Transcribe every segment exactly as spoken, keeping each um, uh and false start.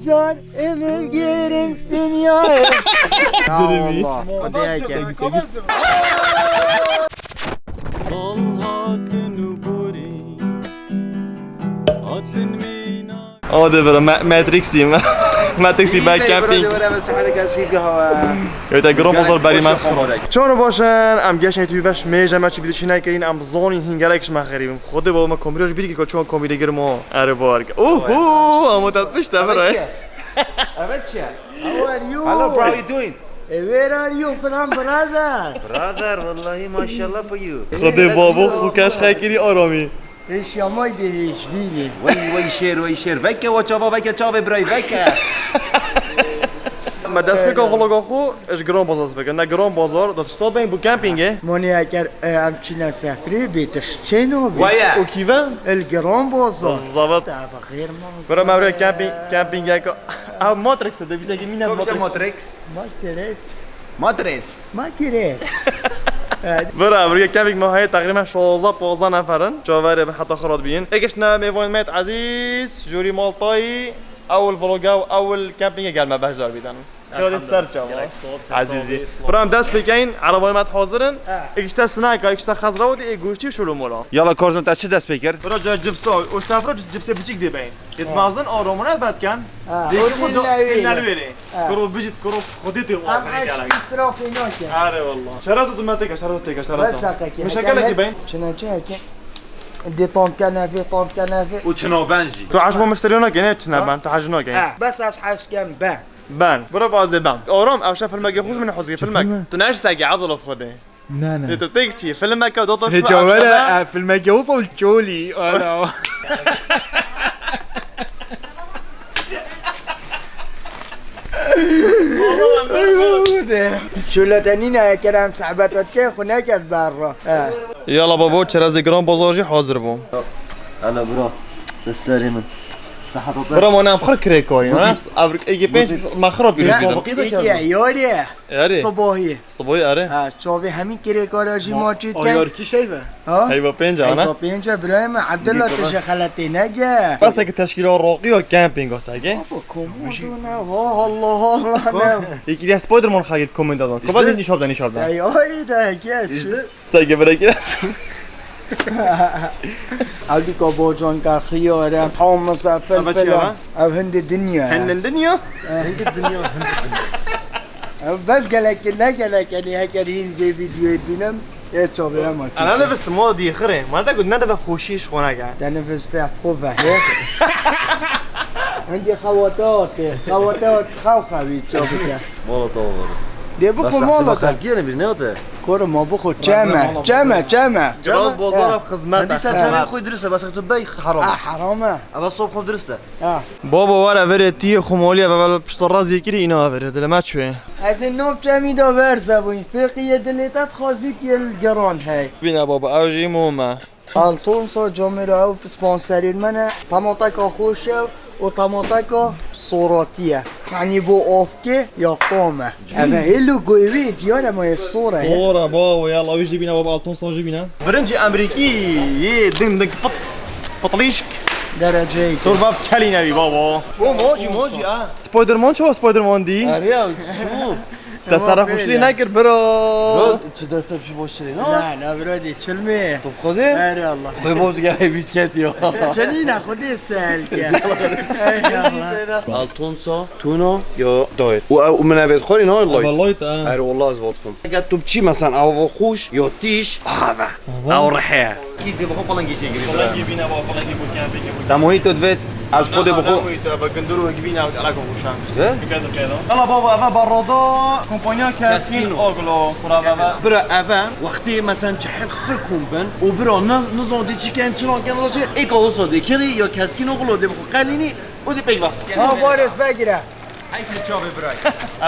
Can, ömür girin dünyaya. Ya Allah, Xwedê heke. Sal hatin û borî hatin mîna. Hadi bro, Ma- Matrixî me. Matrixî ber camping. Were ve saete gelsin bir hava. Evet, grom bozar berî me. Çon baş in, em geşin tu veş mêje me çi bir çi nekirin, em zonin hingelek şme xerîbim. Xwedê baba me komîroj bir ki çon komîre girmo. Erê bark. Uhu, ama te pişt te bira. Evet çi? How are you? Hello, bro, how you doing? Eh, where are you from, brother? Brother, wallahi, mashallah for you. Xwedê babo, xwe keş xekirî aramî. Eşyamay de hiç bînî. Wey, wey şêr, wey şêr. Veke o çava, veke çavê birayî, veke. Me dest pêka vloga xwe, ji Giran Bazar dest pêka. Ne Giran Bazar, da tişta bên bu campingê. Monî eger, e, em çîne sefrê, bê tiş çê nabê. Weye. O kîve? El Giran Bazar. Zavat. Te bi xêr ma. Bira me vre camping, campingek. Ev Matrix e, de bize ki mîne Matrix. Matrix. Matrix. Matrix. Matrix. Bira, bira camping me heye teqrîben şazda pazda neferin. Çaverê heta xirat bînin. Êgeş ne mêvan me ezîz, jûrî Maltayî, ewil vloga û ewil campingê gel me beşdar bîden. Xêra ser çava. Azîzî. Bira em dest pêkeyin, erebayê me hazir in. Êk işte sinayka, êk işte xezra û ê goştî û şolo mola. Yala Karzan te çi dest pê kir? Bira ca cipsa, o sefra cipsê biçîk dê beyin. Yet mazin aromuna vetken. Ha, dê o ki bu do- nalwêrê. Nalwêrê. Ha. Kuro bijit, kuro xwedî tê. Em eş israfê nake. Are wallah. Çerez û dumeteke, çerez têke, çerez. Bes hakeke. Mişekelekî beyin. Çine çi heke? Dê tam kenefê, tam kenefê. Û çinaben jî. Tu eşbo mişteriyo nake, ne çinaben, tu hej nake. Ha, bes ez hez kem ben. Ben. Bira bazê ben. Aram, ev şe filmekê xwe ji min hozî filmek. Tu ne ji sege Abdullah Xwedê. Ne, ne. Lê tu têk çî, filmeke do to Hê şu çawere, ev şe e, filmeke wisa û çolî, ala. Şule te nîne, eker em sehbet dike, xwe neket berra. He. Yala babo, çerezê Giran Bazar jî hazir bû. Ala bro, te serê min. Sahat Bira, ma ne em xir kirêkarî, ha? Ev êkê pênc me xira pîroz didin. Êkê yarê. Yarê. Sobohî. Sobohî, erê. Ha, çavê hemî kirêkara jî ma çî dikin. Ayarkî şey ve. Ha? Heyva pênc ana. Heyva pênc, birayê me, Abdullah, tu jî xeletê nege. Bes ki teşkîla roqî ya camping o sege. Baba, komando ne? Vah, Allah, Allah, ne? Êkî ya Spider-Man xagit komendo dan. Kova de nîşab de, nîşab de. Ay, ay, de, geç. Sege bira ki. Ew dîka bocanka xiyare, hamisa, filfila. Ev hindê dinya. Hindê dinya? Hindê dinya, hindê dinya. Ev bes gelek, ne gelek, yani heker hîn vê videoyê bînim, ê çavê em açî. Ana nivist mo dîxirê. Ma te got ne dibe xweşî ji xwe neke. Te niviste xwe ve. Hindê xewata ate. Xewata ate, xew xewî çavike. Mala te avare. Dê bixwe mala te. Xelkiyê ne bir ne ate. Koro ma bixwe çeme, çeme, çeme. Giran Bazar ev xizmet e. Hindî ser çavê xwe dirist e, bes tu bey heram. Ah, heram e. Eva sob xwe dirist e. Ha. Baba were verê tiyê xwe malî eve vel pişta razî kirî îna verê dile me çûyê. Ez ê nov çemî da berze bûyî. Fêqiyê dilê te dixwazî ki li Giran hey. Bîne baba, ew jî mû me. Altonsa camêra ew sponserên me ne. Tamateka xweş e û tamateka soratî ye. Yanî bo avkê ya tam e. Eve hê logoyê wê diyar e, ma yê sor e. Sor e, babo, yala, wî jî bîne, baba, Altonsa jî bîne. Birincî Emerîkî yê ding ding pit, pitlîşk. Dereceyê. Tor bab kelî nevî, babo. O mocî, mocî, ha. Spider-Man çawa Spider-Man dî? Erê ya, şu. Te serra xweşî nekir, bro. Bro, çi dest pê boş şey, ne? Ne, ne, bro, dê çilmê. Tu xwedê? Erê Allah. Xwedê bo digere bîsketiyo. Çenî ne, xwedê sel ke. Erê Allah. Altonsa, tuna ya dayet. Û, û min evêt xwarî ne, Allah. Vallahi ta. Erê Allah, ez vot xwim. Eger tu biçî, mesela, ava xweş ya tîş, ava. Ava. Ew rehe. Kî dê bixwe pelengî çêkirî. Pelengî bîne, ba pelengî bo kempingê bo. Te mohî tu divêt, ez xwe dê bixwe. Te mohî tu, ebe gundur û givîne, ez elaka xweşan. Dê? Dikkat, dikkat. Ela baba, eve barada kompanya Keskin Oglo. Bira, eve. Bira, eve, wextê, mesela, cehil xir kom bin û bira, ne, nizan dê çi ken, çi naken, çi, êka wisa dê kirî ya Keskin Oglo dê bixwe qelînî û dê peyva. Ha, Boris, vegire. Heyf li çavê biray.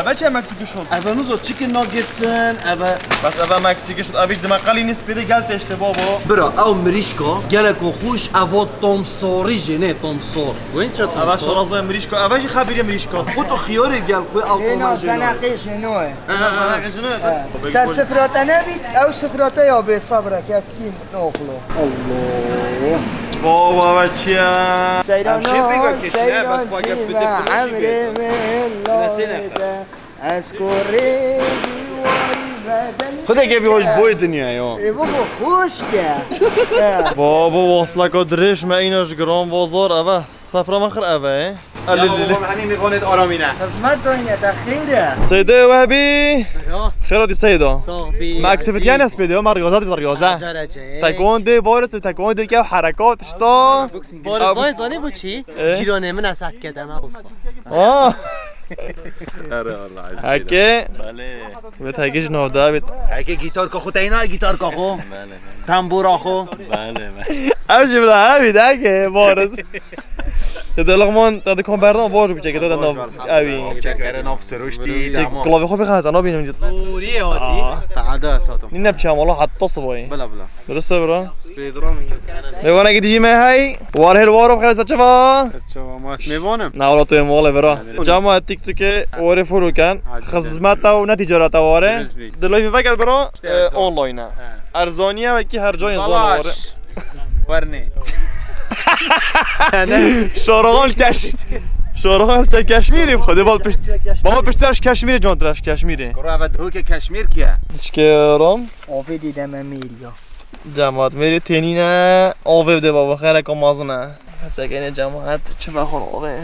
Eve çi Mexican shot? Eve nizo chicken nuggets in, eve. Bes eve Mexican shot, eve ji dime qelî nîspêdê gel têştê babo. Bira, ew mirîşka, geleko xweş, eva tom sorî jê, ne tom sor. Wên çi tom sor? Eve şaraza mirîşka, eve jî xebirê mirîşka. Xwe tu xiyarê gel, xwe ew tom jê. Ena zana qêşê noye. Ena zana qêşê noye. Ser sifrate nebît, ew sifrate ya bê sabra, Keskin Oglo. Allah. Baba ve çiye? Seyran, seyran çiva emrê min layê de. Ez kurê dîwarî bedel. Xwedê kevî hoş boy dinya ya. Ê baba, xweş ke. Baba, waslaka dirêj me îna ji giran bazar eve. Sefra me xir eve, e? Elilili. Baba, hemî mêvanê aramîne. Xizmet dayne te xêr e. Seyda Wehbî. Bira. Xêr hatî Seyda. Sağ bî. Me aktivîtiyan ez pê de, me riyaza dibî riyaza. Derece. Tekwan dê baris û tekwan dê kev herekat işte. Baris zay zanî bu çi? E? Cîranê min ez hetke deme olsa. Aa. Here Allah. Heke. Bale. Ve heke ji navda bit. Heke gitar ka xo teyna gitar ka xo. Bale. Tambura xo. Bale, bale. Ev jî bila ev î de ke baris. Te de lixman, te de komberdan baş biçe ke te de nav ev î. Çekere nav siruştî. Tek kulavê xo bixet, ana bînim. Suriye hatî. Taada sato. Nîne biçe ama Allah hatta sıbayı. Bila bila. Durust e bro. Spêdramî. Mêvanekî dijî me hey. War hêl war û xêr, çawa? Çawa, ma ez mêvan im. Na, wala tu yê malê bro. Cama TikTokê warê follow ken. Hadi. Xizmeta û ne ticareta warê. Durust bî. Di live veke bro, e, online e. He. Erzaniye wekî her cayê zana warê. Balaş. Wernê. Şaroxan keş. Şaroxan te keşmîrî, xwedê bal pişt. Baba pişt eş keşmîrî, can tir eş keşmîrî. Kura ve duhûke keşmîr kiye? Çike ram. Avê dî deme mêrî ya. Cemaat mêrî tênîne, avê de baba xereka mazin e. Sekene cemaat, çi vexwin avê.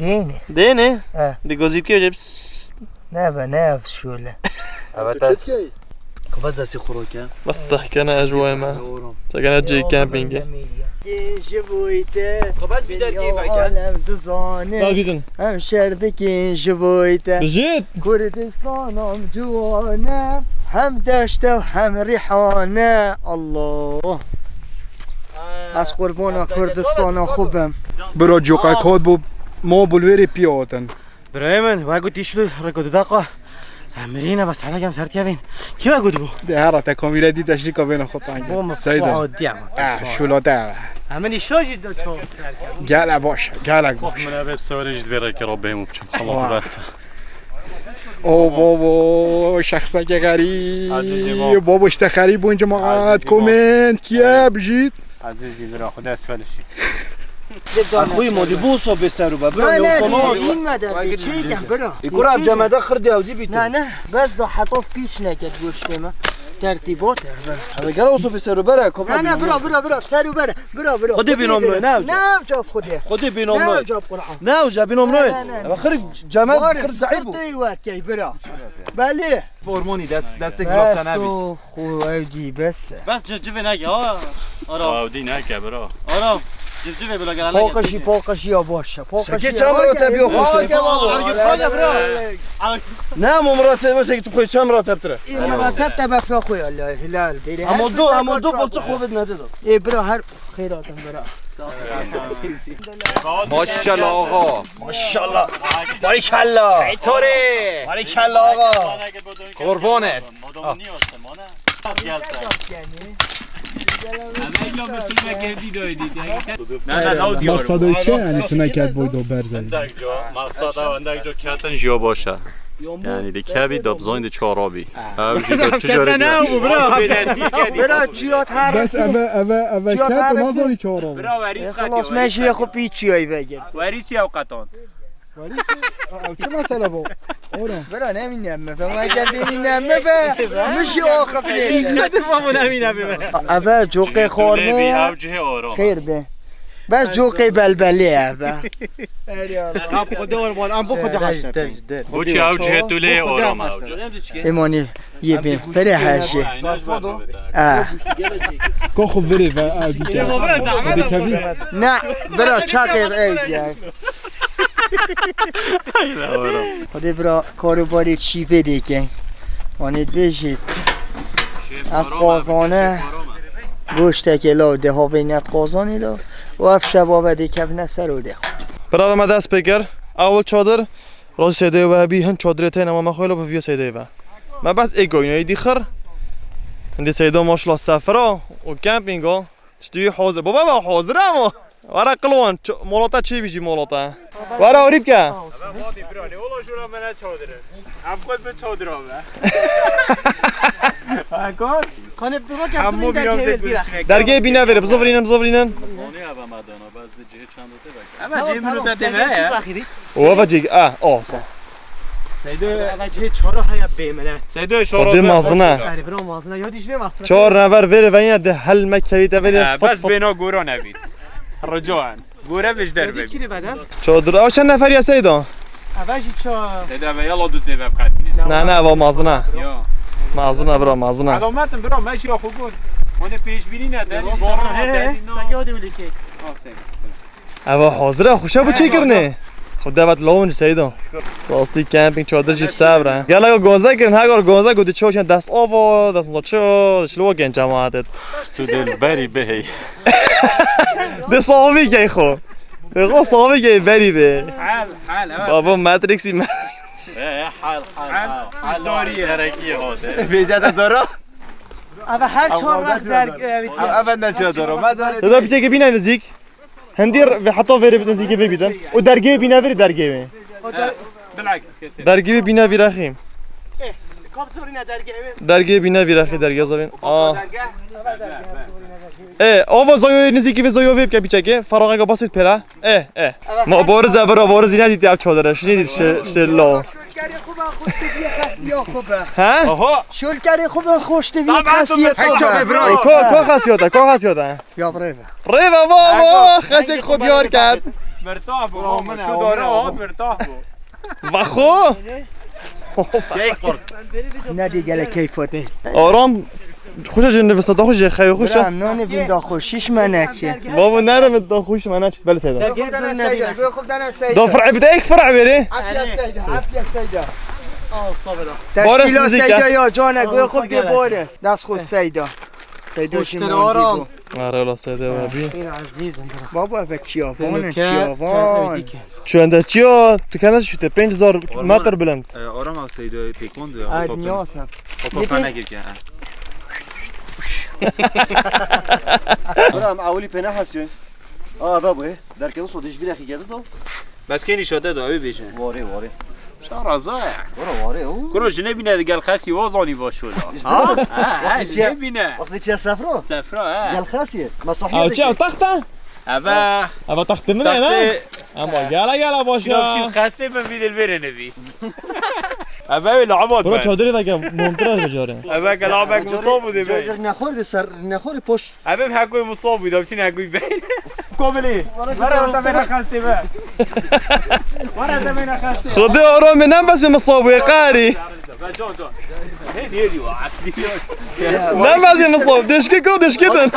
Dêne. Dêne? He. Di gozî bikê, pis, pis, pis. Ne be, ne ev şule. Evet, evet. Xwe destê xwe rake. Bes sehkene ez ji wê me. Sekene cê kempîngê. Kêjî bûyte. Xwe bes vî derkê veke. Alem dizane. Bak bidin. Hem şerdikên ji boyte. Bijît. Kurdistanam ciwane, hem deşte hem rîhane. Allah. Ez qurbana Kurdistana xwe bim. Bira coqek hat bû, ma bulverê piya hatin. Birayê min, we got îşlo reko dudaqa. Em mirîne bes hele kem sert kevin. Kî we got bu? De hera te komîre dî te şirîka bêne xwe tang. Bo mu Seyda. Xwe diye ama. Eh, şulate. Hemen işlo jî de çok. Gele baş, gele baş. Min eve sewere jî divê reke ra bêm û biçim. Xelat bes. O bobo, şexseke xerîb. Azizî bo. Bobo işte xerîb bûn cemaat. Azizî bo. Komênt kiye bijît. Azizî bira, Xuda ez felişî. Axuy modî bu sobê ser û be. Bira, ne, ne, ne, inme de, çêkem bira. Îkura cemede xirdi ew dî bîtin. Ne, ne, bes da hetof pîç neket goştê me. Tertîbat e, be. Eve gel o sobê ser û bere, kopya. Ne, ne, bira, bira, bira, ser û bere. Bira, bira. Xwedê bînom noy, ne ew. Ne ew cab Xwedê. Xwedê bînom noy. Ne ew cab Qur'an. Ne ew ca bînom noy. Ne, ne, ne. Eve xir cemed xir zeîf bû. Tey wekey, bira. Belê. Hormonî dest, destek bira senebî. Xwe ew dî bes e. Bes civcivê neke ha. Ara. Ew dî neke bira. Ara. Civcivê bila gelen. Paqaşî, paqaşî ya baş e. Paqaşî. Seke çam ra te biyo xweş. Ara. Ne mo Murat, mesela ki tu koy çam ra teptire. E, Murat tep te befra koy Allah hilal. Ama do, ama do balçık covid ne dedi? E bira her xeyratın bira. Maşallah ağa. Maşallah. Barikalla. Şeytore. Barikalla ağa. Kurban et. Maqsada çi yani tune ket boydo berzen. Maqsada endek jo ketin jiyo başa. Yani de kevi de bizon de çorabî. Ev jî de çi jore ne bu bira? Bira çiyat her. Bes eve eve eve ket nazani çorabî. Bira verîs. Xelas me jî xu pî çiyay vegir. Verîs ya qatan. Werîsê, ew çi mesele bû? Ora. Bira nemîne me, be me gel demîne me be. Min jî axifîne. Xedir babo nemîne be. Eve coqê xorme. Ev cihê orom. Xêr be. Bes coqê belbelê eve. Kap xwe de orman, em bu xwe de haşte. Bu çi ev cihê tu lê orom ev cihê. Êmanî. Yê bê, ferê her jê. Ah. Ko xwe virê ve, a, dîke. Dikevî. Ne, bira çaqê ew diye. Hadi bira, karobarê çî vê dêke. Wanê dibêjit. Em qazane. Goşteke law de havê net qazanê law. Û ev şeba ve dêkevine ser û dêxwe. Bira ve me dest pê kir. Ewil çadir. Razî Seydê Wehbî hin çadirê teyne ma me xwe lo bi vîya Seydê ve. Me bes ê goynayî dî xir. Hindî Seyda maşallah sefra û kempînga. Tiştî wî hazir. Baba me hazir ama. Were qilwan, ç-, molata çê bijî molata. Were orî bike. Ama vadi bira, ne ola jura me ne çadir e. Em xwe bi çadir abi. Ha, kar. Kanê bira ke Hemû zimîn bir derkê anda vêr bira. Dergê bîne vêr, bizivirînin, bizivirînin. Zoni ava madana, baz di cihê çand û tê bak. Ama cihê min û te tê me ya. O ava cihê, ah, oh, sa. Seydo. Ava cihê çara haya bêmine. Seydo, şoro. Xwedê mazine. Erê bira mazine. Ya dîş vê vextine. Çar nefer vêr ve yine de hel me kevî te vêr. Ha, fıt bes fıt. Bêna gora nevî. Rica en. Gore vêj derve. Kiri bede. Çadir, ew çend nefer ya Seyda? Eve jî ça. Seyda ve yala du tê ve qedîne. Ne, ne, eva mazina. Ya. Mazina bira, mazina. Alametin bira, me jî ya xwe got. Hone pêşbînî ne, deni zor ne, he, he. Deni na. Sagi hadi wili kek. Ah, Seyda. Eva hazir e, xuşe bu çêkirine. Xwe devet lawin Seyda. Rastî camping çadir jî bi sevre. Gela gonze kirin, hegar gonze got ço çend dest ava, dest ço, şilo gen cemaat. Tu dil beri behey. De savî gey xo. De xo savî gey berî be. Hal, hal, evet. Baba Matrixî me. E, hal, hal, hal. Hal, hal. Serekî hate. Vêca de dora. Ava her çor rah der, e, bitiyor. Ava ne çor dora. Ma dora. Te da piçekê bîne nizîk. Hindî ve heta vêrê nizîkê vê bîdin. O dergê bîne vêrê dergê wê. O der- Bilakis kesê. Dergê wê bîne vîrexî. Eh, kap zirine dergê wê. Dergê bîne vîrexî, dergê zavên. Ah. E, ava zayoyê nizîkî vê zayo vê bike piçekê. Feraxeka basit pêra. E, e. Ma boriz e bira, boriz yine dît ya çodere. Şinî dît şi, şi lo. Şulkerê xwe be, xweş dibiye xesiya xwe be. He? Aha. Şulkerê xwe be, xweş dibiye xesiya xwe be. Ko, ko xesiyota, ko xesiyota. Ya rêve. Rêve baba, xesek xwe diyar ket. Mirtah bu, baba, çu dore o, mirtah bu. Vaxo. Gey qurt. Ne diye gele keyf ote. Aram, xuşa jin nivista da xuşa, xeyo xuşa. Bira, nonê bin da xwe, şiş me neçe. Baba, nere bin da xwe, şiş me neçe, bel Seyda. Goy xub dana Seyda, goy xub dana Seyda. Da fır'a bir de ek fır'a veri. Afiya Seyda, afiya Seyda. Boris müzik ya. Teşkila Seyda ya, cane, goy xub de Boris. Dest xwe Seyda. Seyda Xuştir şimdi Aram. Ara la Seyda abi. Xêr ezîzim bira. Baba ve çiyavan, çiyavan. Çuende çiya, tu kene şute pênc hezar metre bilind. E, Aram ev Seyda tekman diyor. Ay, niye olsun? Hopa fena gevce, ha. Bira, em ewilî pê nehesiyon. Aa, be bu, derkevin sodê ji bîr exî kedi do. Bes kênî şate do, ew bêje. Warê, warê. Şa raza ya. Kuro warê, o. Kuro jine bîne de gel xesî wazanî va şola. İşte. Ha? Ha, ha, jine bîne. Wextê çiye sefra? Sefra, ha. Gel xesî. Mesahiyet. Ew çi, ew texte? Eve. Eve texte min e, ne? Ama gela, gela, boş ya. Şina xestê min vî dilvêrê nevî. Eve wê labat. Bura çadırê veke montre bicare. Eve ke labek musab bû dê be. Nexor de ser, nexor poş. Eve hekoy musab bû, da biçin hekoy be. Komili. Wara da bena xestê be. Wara da bena xestê. Xwedê Aramê ne bes musab bû, qari. Be can, can. Hêdî, hêdî, wa, hêdî. Ne bes musab, dişke kiro, dişke din.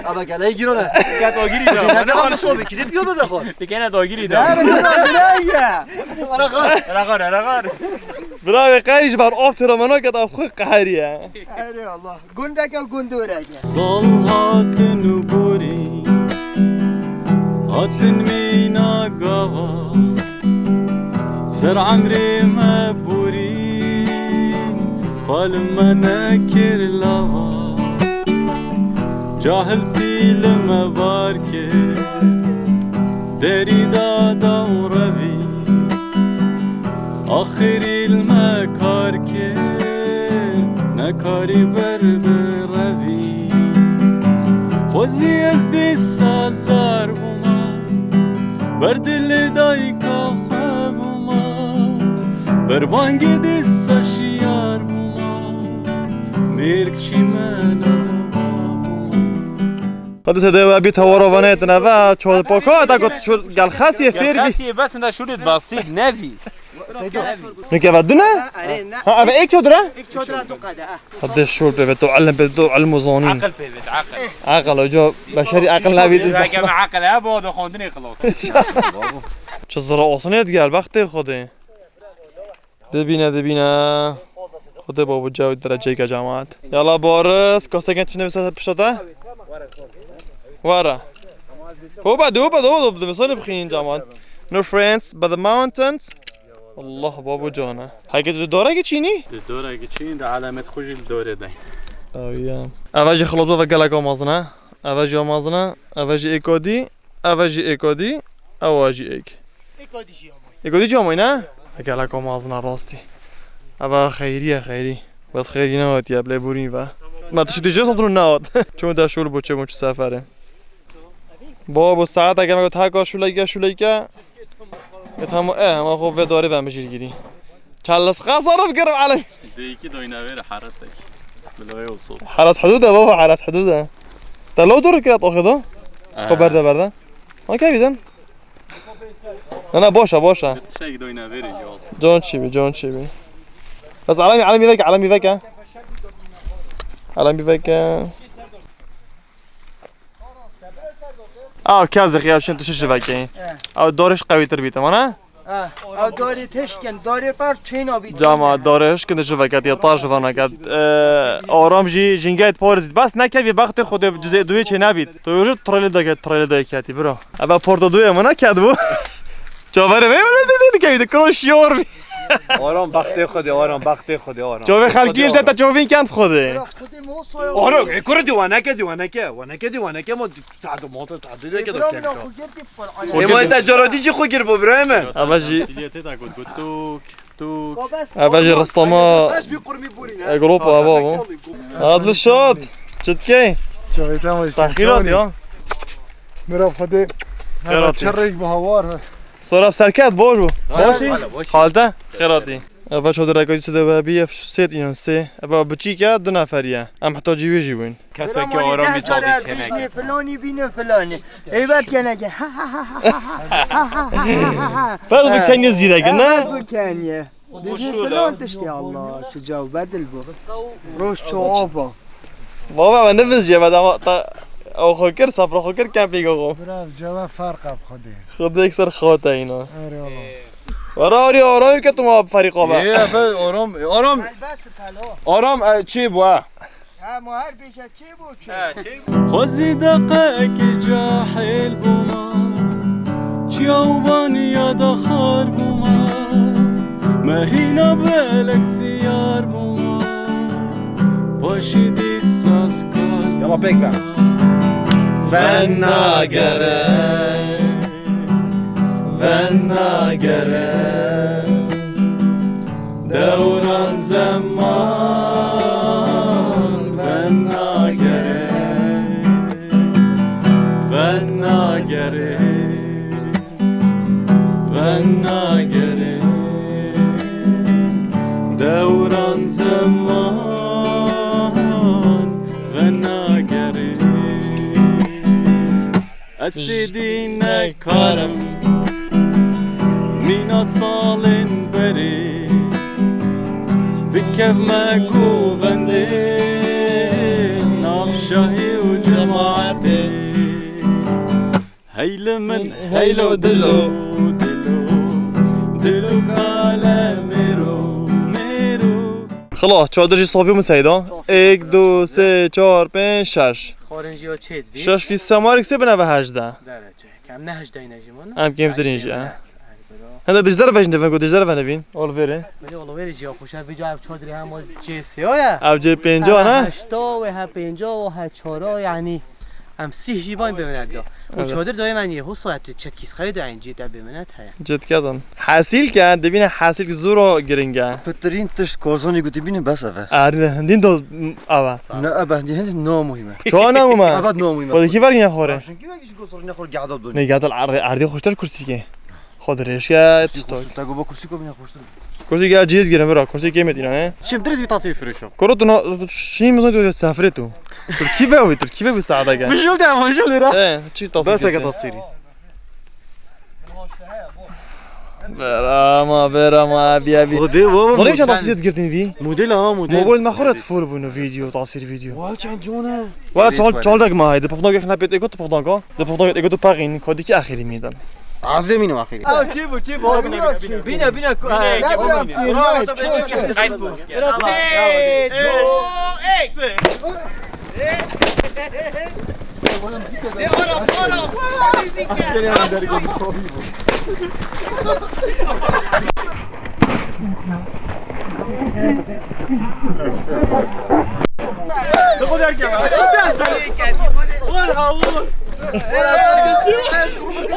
Ama gele girone. Ket agirî de. Ne musab, kilip yolu da xor. Dikene dagirî de. Ne, ne, ne, ne, ya. Ara xor. Ara xor, ara xor. Bira wê qerî ji ber av tira me naket, ev xwe qeheriye. Erê Allah. Gundeke û gundoreke. Sal hatin û borî hatin mîna gava. Ser emrê me borî xal me nekir lava. Cahiltî li me bar kir, derî da da û revî. Axirî li me kar kir, nekarî ber bi revî. Xwezî ez dîsa zar bûma, ber dilê dayika xwe bûma, ber bangê dîsa şiyar bûma, mêrkçî me nada bûma. Hadi sede ve bir tavara vanetine ve çol paka da got şu gel xasiye fer bi. Gel xasiye bes da şulit basit nevi. Nike ve dune? Ha, eve ek çadır ha? Ek çadır tu qade. Hadi şol be ve tu alem be tu alem uzanin. Akıl be, akıl. Akıl hoca, beşeri akıl la bit. Akıl, akıl ha, bu da xondine xelas. Çizra olsun et gel, bak de xode. Dibîne, dibîne. Xwedê babo cewî dereceyeke cemaat. Yala Boris, koseken çi nivîse pişta te? Wara. Hoba de, hoba de, hoba de, divê sor bixînin cemaat. No friends, but the mountains. Allah babo cana. Heke tu dorekî çînî? Tu dorekî çînî de alamet xwe jî li dorê de. Awiya. Eve jî xilot bava gelek amazin ha. Eve jî amazin ha. Eve jî êkodî. Eva jî êkodî, ewa jî êk. Êkodî jî amoy. Êkodî jî amoy, ne? Gelek mezin e rastî. Eva xeyrî ye, xeyrî. Wet xeyrî nehatiye, bilê borîn ve. Ma tiştî jê sandro nehat. Çû de şûl bo çê bo çi seferê. Bo, bo saeteke me got heka şûleyke, şûleyke. E, tamam, e, hema xwe vê darê ve mijîl girî. Çalis qasarif kirim alem. Dê iki doyna ver harasek. Biloy olsun. Haras hudud e baba, haras hudud e. Te lo dur kirat oxê do? Aha. Xwe berde berde. Okey bidin. Na, na, boşa, boşa. Şey doyna ver olsun. Can çibi, can çibi. Bas alemi, alemi veke, alemi veke. Alemi veke. Ew kezix ya, çin tu şişi vekî. Ew doriş qewîtir bî, temam e? Ha, ew dorî tişkin, dorî tar çêna bî. Cama doriş kin tu şişi vekî, ya tar şişi vana ket. Ee, Aram jî jingayet parizît. Bas nekevî bextê Xwedê cizê duwê çê nebît. Tu yürü trele de ket, trele de ketî, bro. Ebe porto duwê mi ne ket bu? Çavere me mi zê zê dikevî, de kro şiyor bî. Aram bextê Xwedê, Aram bextê Xwedê, Aram. Çavê xelkî il de te çavîn kent Xwedê. Aram, e, kuru diwaneke, diwaneke, waneke, diwaneke, mo Tadu moto, tadu de ke doktor. Ema ita jara dî jî xwe kir bo birayê min. Ava jî. Siliyete de got, got tuk, tuk. Ava jî rastama. Ez bir kurmi burî ne? Grup ava bu. Adlı şat. Çitkey. Çavê te ama işte. Taxirat ya. Mirav Xwedê. Xêratî. Çerrek bu hawar. Soraf serket, boş bu. Boş. Halde. Xêratî. Eva çadireka jî çi de webî, ev sê tînin sê. Eva biçîk e, du neferî ye. Em heta cî wê jî bûn. Kesekî Aramî sadî çêneke. Filanî bîne filanî. Eyvah keneke. Pez bu keniye zîrek e, ne? Pez bu keniye. Dişi filan tiştî Allah. Çi caw bedil bu. Roş ço ava. Baba, me neviziye, me dama ta, ew xwe kir, safra xwe kir, kempî go xwe. Bira, ceva farq ab Xwedê. Xwedê yek ser xwe te îna. Erê oğlum. Wara arî Aram ke tu ma ferîqa be. Ê, efe, Aram, Aram. Aram, e, çi bu, ha? Ha, ma her bêje çi bu, çi? Ha, çi bu? Xwezî deqekî cahil bûma, çiya û baniya de xar bûma, me hîna belek siyar bûma, paşî dîsa skar. Yala pêk be. Venagere. Venagere, dewran zeman, venagere, venagere, venagere, dewran zeman, venagere. Ez sêdî nekarim mîna salên berê bikevme govendê nav şahî û cemaetê. Hey li min, hey lo dilo, dilo, dilo kale mêro, mêro. Xilas, çadir jî safî min seyda. Safî. Êk, du, sê, çar, pênc, şeş. Xwarin jî ya çêt bî. Şeş fîs semarek sê bineve hejdeh. Derece. Kem ne hejdeh ne jî mana? Em kêmtirîn jî, ha. Hende dijder vejin devin ku dijder venevîn. Olveri. Beni olveri jî ya xweş. Ev ca ev çadirê hem o C S ya. Ev C pênca ne? Heşta ve he pênca ve he çara yani. Em sîh jî ban bimine da. O çadir dayê men ye. Hosa tu çetkîs xeyde en cî te bimine te. Cetkedan. Hasil ke, dibine hasil zoro giringe. Pitirîn tişt Kozanî gotî bîne bes eve. Erdi, hindîn do ava. Ne, ebe hindî hindî no muhîme. Ço ne muhîme? Ebe no muhîme. Xwedî kî vergîne xore? Çünkü belki şu Kozanî ne xor gehda doni. Ne gehda erdi, erdi xweştir kursî ke. Xwe dirêj ke tiştok. Te go bo kursî ko bîne xweştir. Kursî ke cihîz girin bira, kursî kêmet îna ne? Şimdi direkt bir tasvir fırışım. Koro tu na, şî mizan tu sefre tu. Tirkî ve wî, tirkî ve wî saada ke. Bijûl de ama bijûl ra. E, çi tasvir. Bes ke tasviri. Berama, berama, abi, abi. Xwedê, baba. Zanî çend tasvîr girtin vî? Model ha, model. Mobil me xwe re tifur bûn video, tasvîr video. Wa çend cone. Wa çal, çal dek ma haydi. Pofnak ne pet ego, pofnak o. De pofnak ego tu pagin, kodiki axiri midan. Azemîn axiri. Aa, çi bu, çi bu? Bine, bine, bine. Bine, bine. Bine, bine. Bine, bine. Bine, bine.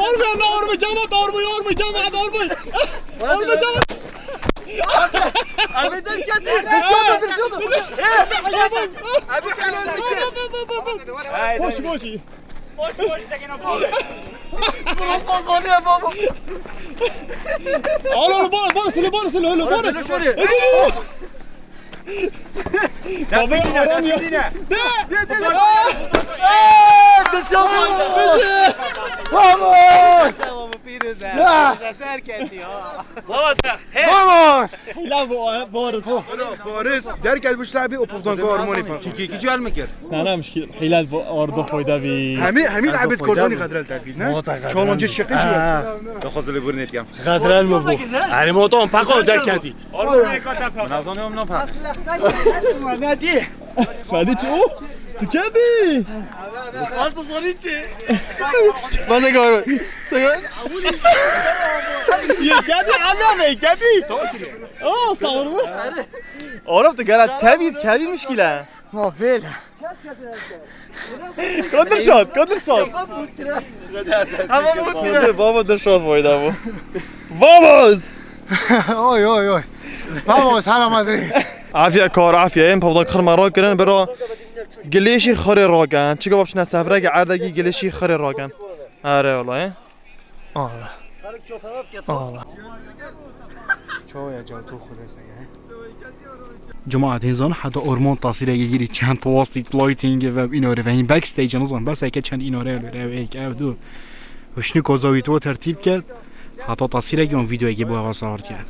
Ormê, ormê, cemaat, ormê, ormê, cemaat, ormê. Ormê, cemaat. Abi derketî. Dışarı, dışarı. Abi helal. Boş, boş. Boş, boş, sakın abi. Sıra pazarı ya baba. Al, al, bana, bana, söyle, bana, söyle, öyle, bana. Söyle, söyle. Baba, aram ya. De, de, de. Dışarı. Vamos! Tamam, bu piriz ha. Ya. Piriz ha, serkenti ya. Vamos! Hila bu, ha, Boris. Boris, derket bu şlabi o purtan ko hormoni pa. Çiki, kiçi almekir. Ne, ne, müşkil. Hilal bu orada koyda bir. Hemi, hemi labet korzoni kadrel terbit, ne? Çalonca şıkı şu. Daha hazırlı bir net yam. Gadrel mi bu? Hani moton pako derketi. Nazanıyorum ne pa. Ne diye? Fadi çi o? Tükedi. Altı soru çi? Bana gör. Sen gör. Kedi anne be kedi. O sağır mı? Oğlum tu gel kedi, kedi müşkile. Mafil. Kondur şot, kondur şot. Tamam, bu tire. Baba dur şot boyda bu. Vamos! Oy, oy, oy. Vamos, hala Madrid. Afiye kar, afiye. Em pavdak xirma ro kirin, bero gilêşî xirê ro ken. Çika bab çine sefre ki erdekî gilêşî xirê ro ken. Are ola, he? Allah. Allah. Çoya can tu xulese ya. Cemaat, hîn zan heta ormon tasîreke girî çend wasît lighting ve înore ve hîn backstage nizan bes eke çend înore ev ek ev du. Wişni kozavît o tertîb kerd. Heta tasîreke on videoyeke bu heva sawar kerd.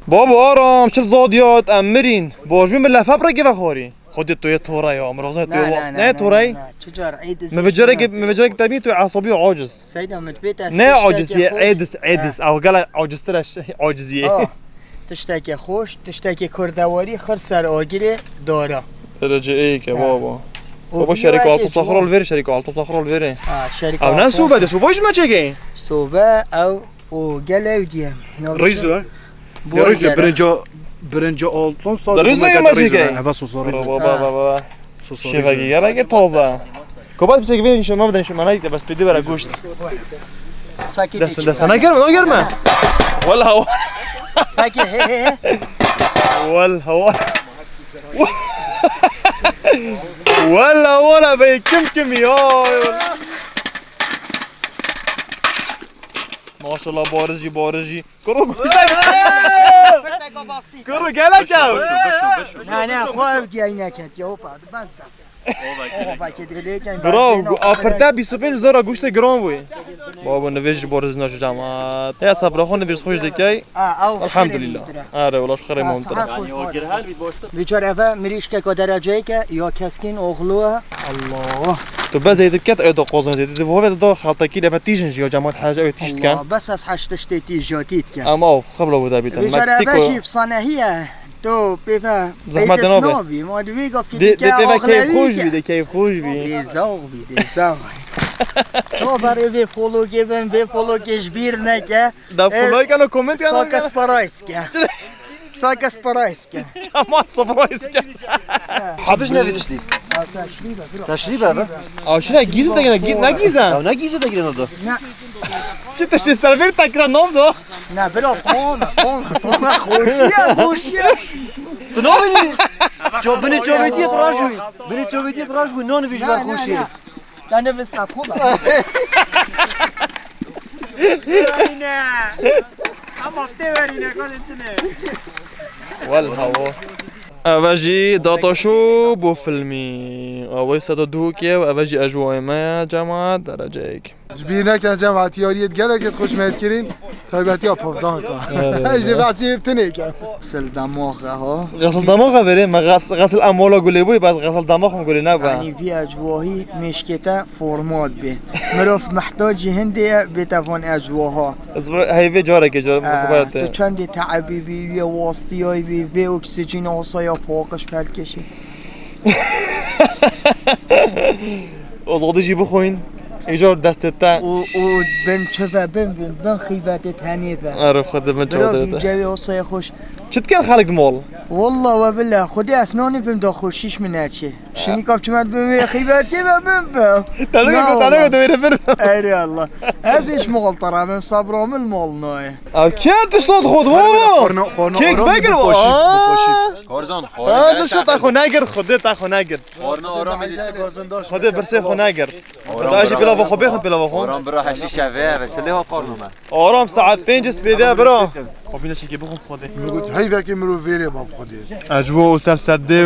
Baba aram, çil zadiyat em mirîn. Bojbîn bi lefebreke ve xorî. Xwedê tu yê tora ya, mirov zay tu yê wast. Ne, ne, ne, tora yî? Çi car êdis. Me bi carekê, me bi carekê te bî tu yê esabî û aciz. Seyda min pê te. Ne aciz yê, êdis, êdis. Ew gela aciztir e, aciz yê. Tiştekê xweş, tiştekê kurdewarî, xir ser agirê dara. Derece êk e baba. Baba şerîka Alto Saxrol verê, şerîka Alto Saxrol verê. Ha, şerîka. Ew ne sobe de, sobe ji me çekê. Sobe ew û gel ew diye. Rîzo e. Ya Rîzo, birinci, birinci altın sade. Rîzo yemecî ke. Evet, sosa Rîzo. Baba, baba, baba. Şevekî gerek taze. Kobat bir şey verin şuna, bir şey bana gitti, bes pedi vera goşt. Sakin. Destine, destine girme, lan girme. Wala hava. Sakin, he, he, he. Wala hava. Wala, wala be, kim kim ya. Maşallah, barijî, barijî. Kuro güzel. Kuro gelek ya. Ne, ne, xwe ew diyayî neket ya, hopa, bes de. Hopa, ke dêlêken. Bravo, apirte bîst û pênc zara goştê giran bûye. Baba, nivêj ji bo rizna ji cemaat. Ya sabra xwe nivêj xweş dikey. Elhamdulillah. Are, wala xirê montra. Biçar eve mirîşkeka dereceyeke ya keskîn oxlu. Allah. Tu bezê diket, ew da qozan zêde. Di vove da xaltekî leve tîjin ji ya cemaat hece ew tîj diken. Allah, bes ez heş tiştê tîj ya tî diken. Ama o xebla bu da bîtin. Biçar eve Meksiko. Jî efsanehiye. Tu pêve zehmet de nabe. Nabi, ma di wî gaf ki dê, dê pêve keyf xweş bî, dê keyf xweş bî. Dê zağ bî, dê zağ. Tu berê vê fologê bin, vê fologê ji bîr neke. Da fologê kano comment kano. Sakas parayske. Sakas parayske. Çama sofrayske. Habiş ne bitişti? Teşrîbe, bira. Teşrîbe mi? Aşina gizli de gene, ne gizli? Ya ne gizli de gene oldu? Ne? Çi tiştê servêr tekrar ne oldu? Ne, bira, tona, tona, tona, xoşiye, xoşiye. Tu ne bini? Ço, bini çovetiye tıraş mı? Bini çovetiye tıraş mı? Ne onu bir ver xoşiye? Te ne vista xwe be. Verîne. Ama tê verîne, kalê çi ne? Wel hawo. Eve jî data şo bo filmî. Eve seda duhokê, eve jî ejwayê me ya cemaat, dereceyek. Ji bîr nekin cemaat, yariyê gelek xweş me kirîn. Taybetiya povdanka. Evet. Ez de behsê tinê ke. Xesil demaxe ha. Xesil demaxe verê, me xes-, xesil emola gulê bûy, bes xesil demax me gulê nebe. Yani vî ecwahî mêşkê te format bê. Mirov mehtacî hindê ye bê te van ecwaha. Ez bi heyvê carekê car, ha, xebat te. Tu çendê teebî bî, vê wastiyay bî, vê oksijîn asaya paqij pelkêşî. Azadî jî bixwîn. Îcar destê te. Û, û bin çi ve bin, bin, bin xîbetê tenê ve. Erif xwe di bin çi ve. Bira, vî cewê osayê xweş. Çi dikin xelk mol? Wallah we billah, Xwedê ez nanî bim da xweşiş min neçê. Şinî kap çimet bim wê xîbetê ve bim bim. Telefon Na ku, telefon wallah. De wêre bir. Ey Allah. Ez iş mol taramın sabramın mol noy. Ev kî tişt ot xwe baba? Xorna, xorna Kek orom vegir bir poşet, bir poşet. Aa. Horzan, Aa, horzan. Şu ta xwe negir, Xwedê ta xwe negir. Xorna orom bir çi gozun doş. Xwedê birsê xwe negir. Oram Daha jî bira. Pilava xwe bêxin pilava xwe. Oram bira heşî şeve ve çi lê ha xorna me. Oram saet pênc spêde bira. Xwe bîne çekê bixwim Xwedê. Min got, heyvekê mirov vêrê bab Xwedê. Ecwo û ser sedê.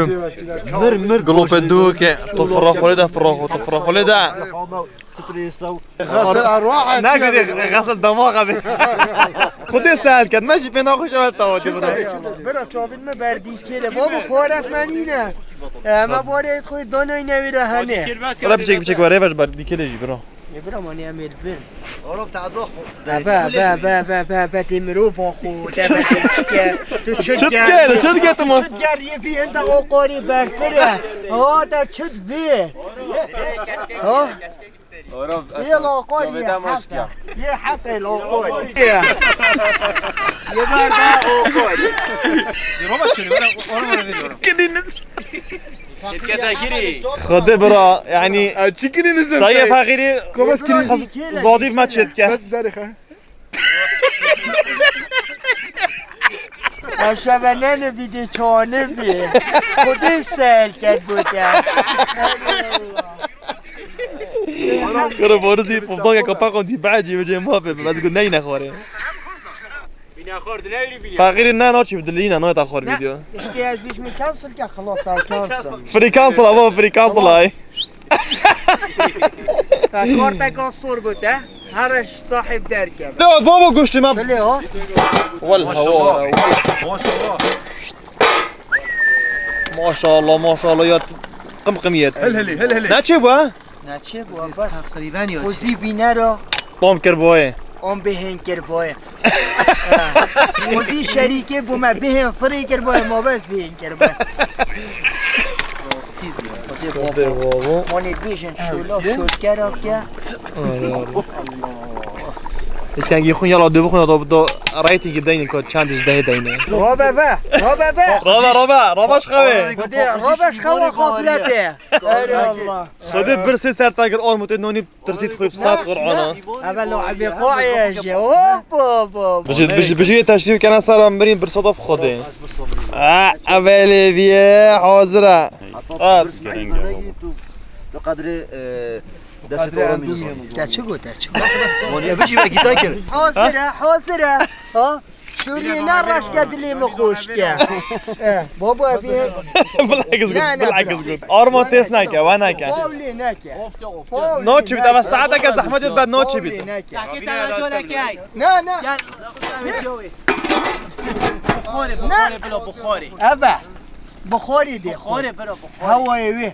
Mir, mir. Gilopê dû ke, tu fira xwelê de, fira xwe, tu fira xwelê de. Xasir arwah. Ne gidê, xasir damaxa be. Xwedê sehel ket, me jî pê naxweş evel tawatê bira. Bira çavin me berdî kêle, babo, paref me nîne. E, me barê xwe danay newêre hene. Bira biçek, biçek were, ver berdî kêle jî bira. Ê bira, manî em ê li bin. Oğlum, ta dox. Ebe, ebe, ebe, ebe, ebe, demiro baxo, ebe, demiro. Tu çi dike, tu çi dike tu ma? Çi dike, yê bi enda o qarî berfire. Ha, da çi bi? Ha? Oğlum, Yê la qarî çavê yê, de maşk ya. Yê heqe la qarî. Yê. Yê berda o qarî. Roma çürü, oğlum, oğlum, oğlum. Şirkete girî. Xwedê bira, yani. Ew çi kirî nizim Sayê te? Feqîrî Kobas kirî. Xas-, zadîf me çêtke. Bes derê xe. Eşevenene bir de çane bir. Xwedê sel ket bu te. Kara borizî puvdanga kapaqon dî bacî ve cê ma be. Bes gu neyne xwarê. Bîna xwar di newrî bîna. Feqîrî ne naçî bi dilî ne, nayê te xwar Ne, vîdeo. Işte ez bişmi cancel ke xelas ev cancel. Free cancel ama free cancel ay. Te karteka sor gote. Her iş sahip derken. De baba goştê me. Şöyle o. Wal Maşallah. Hava. Maşallah. Maşallah, maşallah ya qim qim yet. Hel helî, hel helî. Ne çê bu ha? Neçe bu bas. Taqrîben ya. Xozî bînera. Tam kir boye. An bêhên kir boye. Xozî şerîkê bû me bêhên firê kir boye, ma bes bêhên kir boye. Rastî zî. Xwedê baba. Xwedê baba. Manê bêjin şola şolkera ke. Ay, ay. Kengî xwin yala dê bixwin da, da ratingî bideynin ku çend ji dehê deynin. Robe be, robe be. Robe, robe, robe şxewê. Xwedê, robe şxewa xafletê. Ey Allah. Xwedê birsê ser ta kir, armutê nonî tirsît xwe bi sat Qur'ana. Eve lo ebe qaye je. Hop, hop, hop. Bijî, bijî, bijî teşrîf kene ser em birîn birsa da bi Xwedê. Ah, evelê viye hazir e. Ah. Bi qedrê, e, destê te orom. Te çi got, te çi got? Wan ya bijî me gîta kir. Hazir e, hazir e. Ha? Şûlî ne reşke dilê min xweş ke. Eh, baba, ev ê Bilakis got, Ne, ne, bilakis bira. Got. Arman tês neke, we neke. Faulê neke. Faulê No çi bit, neke. Eve saeteke zehmet et, ben no çi bit. Faulê neke. Sakit, ana colekey. Ne, ne. Gel. Buxarê, buxarê, bila buxarê. Eve. Buxarê de. Buxarê, bila buxarê. Hewayê wê.